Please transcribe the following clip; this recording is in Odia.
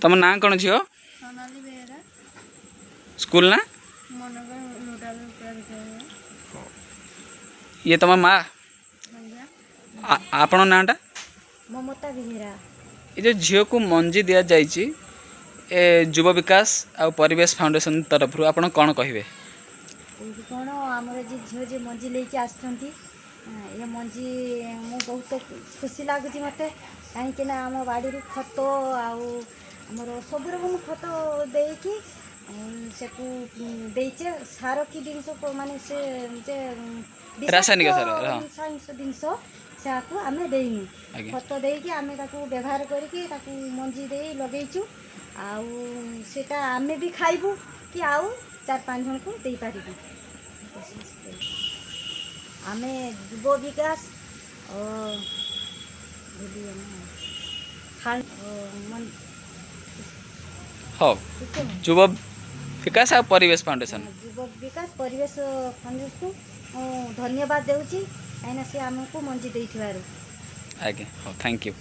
ତମ ନାଁ କ'ଣ ଝିଅ? ସୋନାଲି ବେହେରା। ସ୍କୁଲ ନା? ମନୋଜ ନୋଡାଲ ଉପ ବିଦ୍ୟାଳୟ। ଇଏ ତମ ମା? ଆଜ୍ଞା। ଆପଣଙ୍କ ନାଁଟା? ମମତା ବେହେରା। ଏ ଯେଉଁ ଝିଅକୁ ମଞ୍ଜି ଦିଆଯାଇଛି ଏ ଯୁବ ବିକାଶ ଆଉ ପରିବେଶ ଫାଉଣ୍ଡେସନ ତରଫରୁ, ଆପଣ କ'ଣ କହିବେ? ଏଇଠି କ'ଣ ଆମର ଯେ ଝିଅ ଯେ ମଞ୍ଜି ନେଇକି ଆସିଛନ୍ତି, ଏ ମଞ୍ଜି ମୁଁ ବହୁତ ଖୁସି ଲାଗୁଛି ମୋତେ, କାହିଁକିନା ଆମ ବାଡ଼ିରୁ ଖତ ଆଉ ଆମର ସବୁ ରକମ ଖତ ଦେଇକି ସେକୁ ଦେଇଛେ। ସାର କି ଜିନିଷ ମାନେ ସେ ଯେ ବିଷାକ୍ତ ରାସାୟନିକ ସାର, ହଁ। ରାସାୟନିକ ଜିନିଷ ସେୟାକୁ ଆମେ ଦେଇନୁ। ଖତ ଦେଇକି ଆମେ ତାକୁ ବ୍ୟବହାର କରିକି ତାକୁ ମଞ୍ଜି ଦେଇ ଲଗେଇଛୁ। ଆଉ ସେଟା ଆମେ ବି ଖାଇବୁ କି ଆଉ ଚାରି ପାଞ୍ଚ ଜଣକୁ ଦେଇପାରିବୁ। ଆମେ ଯୁବ ବିକାଶ ଓ ଭୁଲିଗଲି ଓ ହଉ। ଟିକେ। ଯୁବ ବିକାଶ ଆଉ ପରିବେଶ ଫାଉଣ୍ଡେସନ। ଯୁବ ବିକାଶ ପରିବେଶ ଫାଉଣ୍ଡେସନକୁ ମୁଁ ଧନ୍ୟବାଦ ଦେଉଛି, କାହିଁକିନା ସେ ଆମକୁ ମଞ୍ଜି ଦେଇଥିବାରୁ। ଆଜ୍ଞା, ହଉ, thank you.